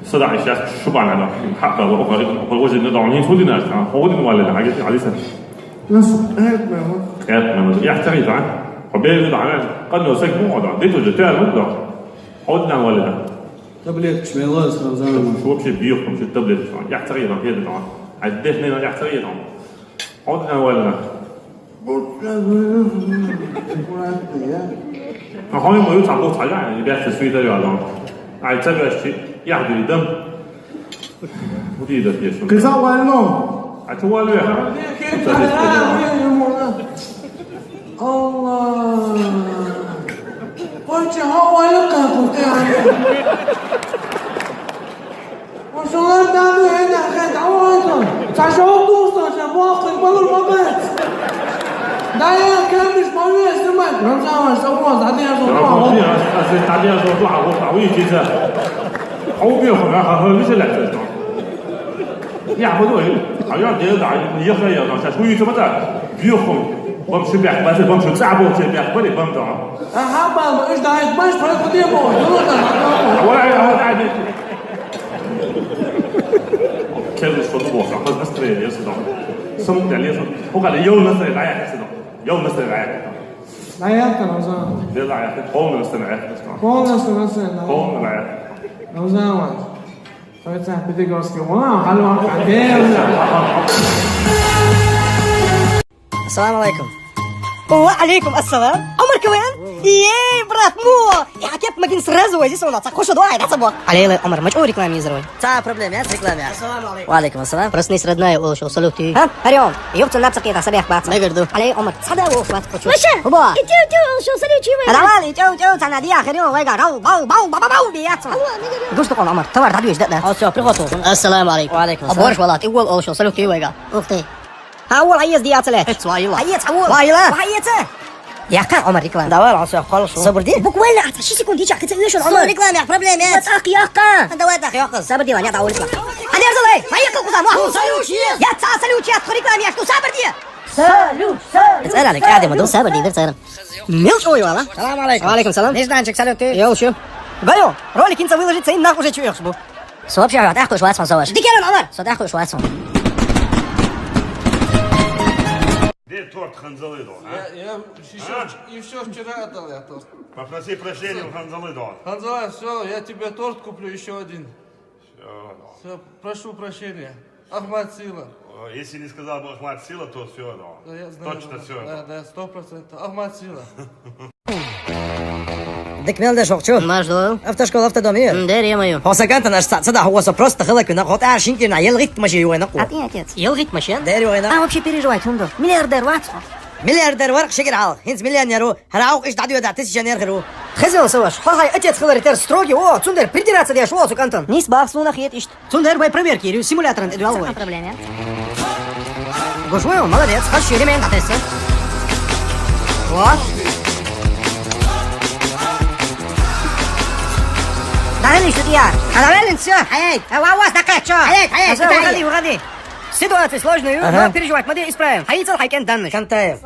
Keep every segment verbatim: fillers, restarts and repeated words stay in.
Садагӏа ишас шубана хьакъала ухар ухар вожин да хин худина аш худин валила аги хадиса. Нас эт мама. Эт мама. Яхтари да. Хобе да ана. Къанна сак му да. Диту же тяр му да. Худин валила. Таблетка шмела сразу. Вообще биох вообще таблетка. Яхтари да хеда да. Аддехне яхтари да. Худин валила. Аккуратно, я. Ахой мою там вот ага, ребята, свита я да. Ай цабашти яхди дам. Уди да пешо. Кыса вально. А ты валю я. Алла. Пойче хавалю как у тебя. Ошолар дагы эне хет авазо. Сажа болсо, сен бу акыл болур мабет. Дая келмиш маве снимать. Рамзан савоз, адия савоз. Рамзан, а сен адия савоз, а вот а вы киза. А убьёху, а ха ха лише латсо. Я буду. А я де да, я ха я, сейчас вы это мата. Бьёху. Вам шубях, бам шубях, бам шубях, бам да. Аха, бам, уж да, баш, про куди бо. Ой, ой, ой. Кел что ты босс, а настроение сюда. Сам для леса. Пока я настроение, да, я сюда. Я настроение. Да, я там, Рамзан. Да, да, я полностью на это. Полностью на это. Полностью на это. Рамзан, вот. Ой, ця педагогская, вау, алло, алло. Ассаламу алейкум. Ва алейкум ассалам. Омар КВН? Ей, брат, мо! Я кеп магин сразу вози сона, ца хошу дуай, да, цабо. Алейле, Омар, мач о рекламизировай. Ца проблема, я с рекламой. Ассаламу алейкум. Ва алейкум ассалам. Просто не с родная, о, шо, салют ты. А? Арион, ёпта, на цакета, сабех бац. Мегер ду. Алей, Омар, цада о, шват хочу. Маша! Хуба! Иди, иди, о, шо, салют чивай. А давай, иди, иди, цана диа, хрен, вайга, бау, бау, бау, бау, бау, бияц. Алло, мегер ду. Гуш тукъон, Омар, товар дадуеш, да, да. О, всё, приход. Ассаламу алейкум. Ва алейкум ассалам. Борщ валат, и вол, о, шо, салют ты, вайга. Ух ты. Ха, вол, аез диацале. Эц вайла. Аез, а вол. Вайла. Вайла. Яка, Омар, реклама. Давай, он всё, хорошо. Сабыр ди. Буквально, а, ши секунд, ича, кыца, ешон, Омар. Реклама, проблема, эц. Так, яка. Давай, так, яка. Сабыр ди, ваня, давай, реклама. Адер залай, поехал, куза, мо. Салют, ес. Я, ца, салют, ес, реклама, я, что, сабыр ди. Салют, салют. Царали, кадема, ду, сабыр ди, бир царам. Мелч, ой, вала. Салам алейкум. Ва алейкум салам. Нежданчик, салют ты. Я, уши. Гайо, ролик инца выложить, цейн нах уже чуешь, бу. Со вообще, а так уж вас, Омар. Дикерен, Омар. Со так уж вас. Где торт ханзалыдо, а? Я, я ещё, А? Ещё вчера отдал я торт. Попроси прощения у ханзалыдо. Ханзала, всё, я тебе торт куплю ещё один. Всё, да. Всё, прошу прощения. Ахмат Сила. О, если не сказал бы Ахмат Сила, то всё, да. Да, я знаю, Точно да, всё, да, да. Да, сто процентов. Ахмат Сила. Дик мелде шокчу. Наш да. Автошкола, автодом, ие? М, дер, е-мое. Хосаканта наш ца, ца да хосо просто хылак вина, хот ар шинкина, ел гит маши юена ку. А ты отец. Ел гит маши? Дер юена. А вообще переживать, хунду. Миллиардер ват. Миллиардер вар, шигер хал. Хинц миллионеру, хараук иш дадю да, тысяча нер херу. Хезел саваш, хахай отец хылар тер строгий, о, цундер придираться деш, о, сукантан. Нис бах суна хет ишт. Цундер бай проверки, ирю симуляторын эдуал вай. Проблема. Гошуэл, молодец, хаш ремень атесы. Вот. Давай, что я. А давай, всё. Ай, ай, а ва вас такая чё? Ай, ай, ай, Всё, ай. Выходи, выходи. Ситуация сложная, Ага. Но переживать, мы исправим. Хайцел, хайкен данных. Кантаев.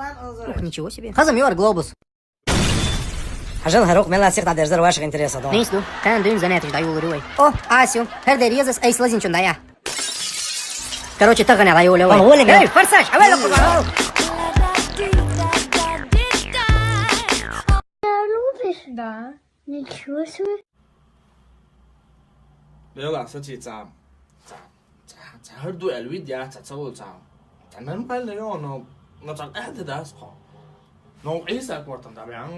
Ух, ничего себе. Хазам юар глобус. Ажал харук мела сих да дерзер ваших интереса да. Нейс ду. Кан дюн занятиш да юлу рюй. О, асю. Хер дер езас эйс лазинчун да я. Короче, тагана да юлу. Ой, ой, эй, форсаж, авай лапу. Любишь? Да. Ничего себе. Лела, сачи цам. Цам. Цам. Цам. Хар ду элвид я, цам, цам, цам. Цам нормально, но, но цам, э, да, да, схо. Но Иса квартан да бян.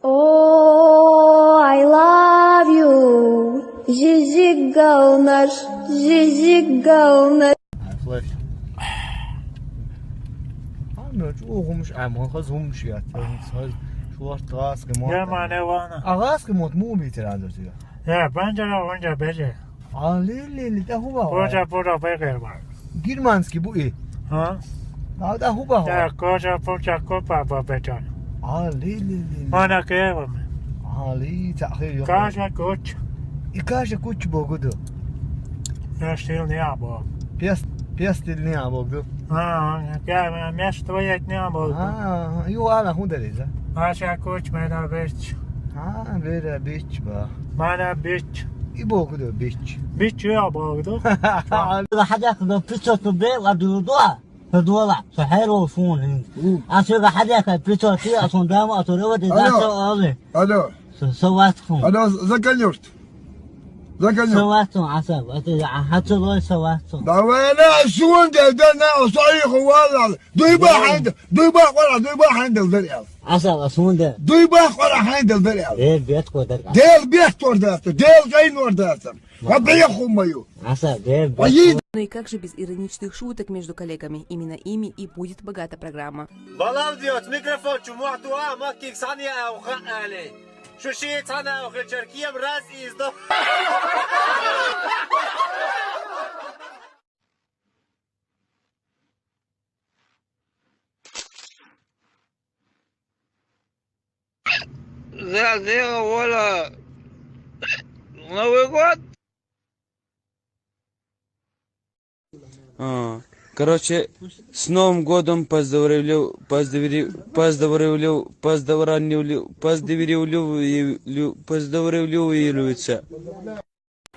Oh, I love you. Жижиг галнаш, жижиг галнаш. Флеш. Ам, чу гумш, ам, хаз гумш я, хаз шуар тас гмот. Я мане вана. А газ гмот му би тера досига. Я, банджара, банджа беже. А, ле, ле, ле, да хуба. Божа, божа, беге, ба. Германский бу и. А? А, да хуба. Да, кожа, божа, копа, ба, бетон. А, ле, ле, ле, ле. Мана кева. А, ле, та хе, ё. Кажа, коч. И кажа, коч, богу, да. Я штил не або. Пес, пес, ты не або, да. А, я, я, я, что я не або. А, ю, ана, хунда, да. Аша, коч, мена, беч. А, бера, беч, ба. Мана, беч. И боху да, бич. Бич я боху да. Хьадяхна пятьсот рублей ладугӀу дуа. Ца дуала, со хьерол суна хӀинца. Мм. А соьга хьадехкай пятьсот, а сон дама а сон рава де Алло. Даста али. Алло. Со, со вац хун. Алло, Законёрт. Законёрт. Со вац хун, Асаб. А те, а хьацу лой со вац хун. Давай, на, суна де, да, на, со иху валал. Дуй ба хьайда, дуй ба къора, дуй ба хьайда дар ял. Асаб, а суна де. Дуй ба къора хьайда дар ял. Дел бет кор дар. Дел бет кор дар, дел гай нор дар. Ва беху мою. Асаб, де, бет. Ну и как же без ироничных шуток между коллегами? Именно ими и будет богата программа. Балам диёт, микрофон чу муьтуа, махкиг саня ауха али. Шу ши цана ауха черкием раз из до. Зал дела вола Новый год. А, короче, с Новым годом поздравляю, поздравляю, поздравляю, поздравляю, поздравляю, поздравляю.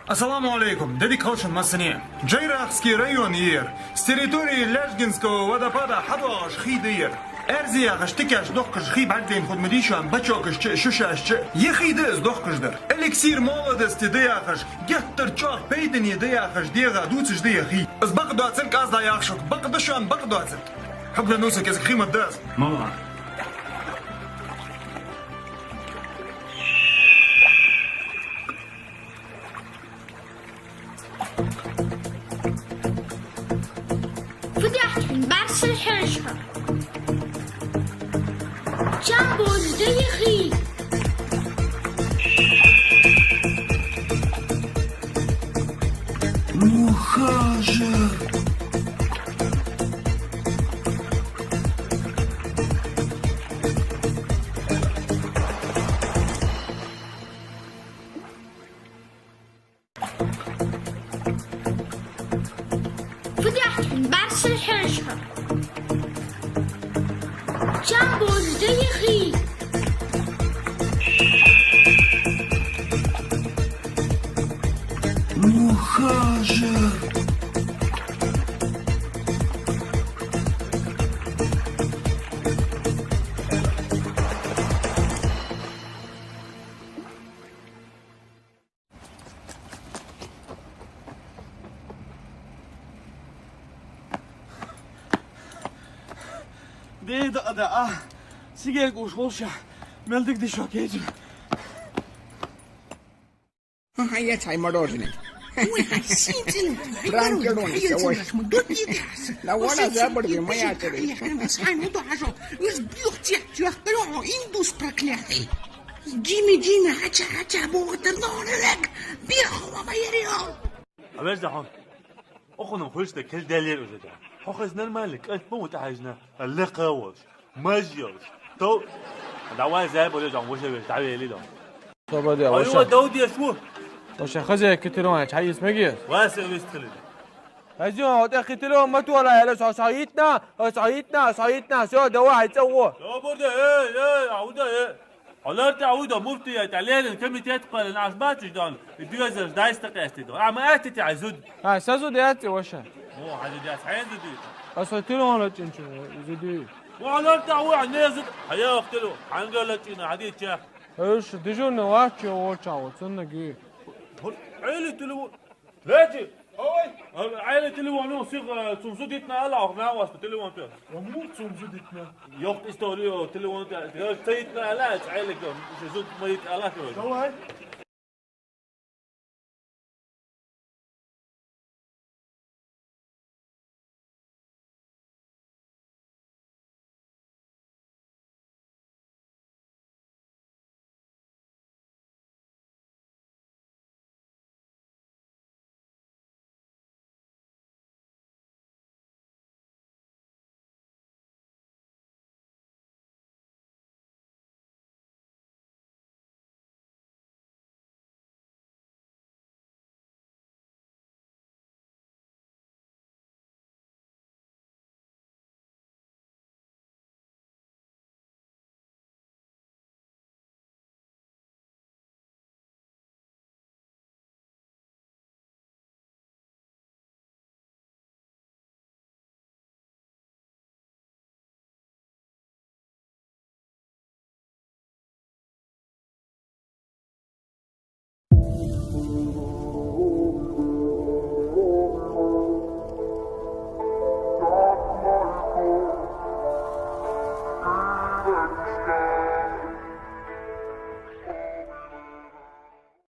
Ассаламу алейкум, дедик халшан масане. Джейрахский район ер. С территории Лежгинского водопада хьадоагӀаш хий да ер. Эрзиягаш тикаш дохкаш хий бардейн худ мадишан бачокаш че, шушаш че. Е хий да из дохкаш дар. Эликсир молодости да яхаш, геттар чох пейдани да яхаш, дега дуцаш да я хий. Из бакъ доацар казда яхшук, бакъ дашан бакъ доацар. Хьугла нуса кезг химат дас. Мама. Фу даьхкин, барсил хьешха. Чам божда яхи. Мухажа. Фу даьхкин, барсил хьешха. Чам божда яхи. Мухажа. Деда ада а. Сигаьл гуш волша. Мелдик дишо кеджи. Ага, я цай мороженое. Ой, ай, синтин. Пранкер он, ай, я ой. Цай мороженое. Дот не дас. Да вон, а забор, моя тебе. Я прям с хай, ну, да, а жо. Из бьёх тех, тех, индус проклятый. Диме, Диме, ача, ача, богатыр, но, лек, бихо, ва, ва, ерио. А веш да хон. Охуном хуьлуш да кел делер уже да. Хьо хаза нормально, кӀант ма ву тӀахьаьжна, лекха волуш, маж йолуш. Тов, давай зай боле жан вуше веш, давай ли дом. Собаде, а ваша. Дов деш ву. Ваша хозяйка телефон, чай есть магия? Вася выстроили. Хозяин, вот я телефон мотора, я лес, а саитна, а саитна, а саитна, всё, давай, цело. Добр де, эй, эй, ауда, эй. Хьалар тӀе Ӏуда муфтият Ӏелерин комитет кхоьллина Ӏаш бацаш дона, и доьзалш дайста къестий дона. Амма аьтта тӀе Ӏай зуда. Ай, са зуда яц и ваша. О, хьан зуда яц, хьайн зуда ю. Аса телефон лачинчу зуда ю. О, хьалар тӀе Ӏу, хьан не зуда. Хьаяхтилу, хьанга лачина, хьадийча. Уьш дежурный вач, чего волча, вот цунна гуй. Хьели телефон. Лечи! Ой! Ай, телефон, ну, сих, э, цун зудитна ала, ах, на вас телефон пе. Амур цун зудитна. Йохт историю, телефон пе. Цаитна ала, цайлик, зуд моит ала, короче. Давай.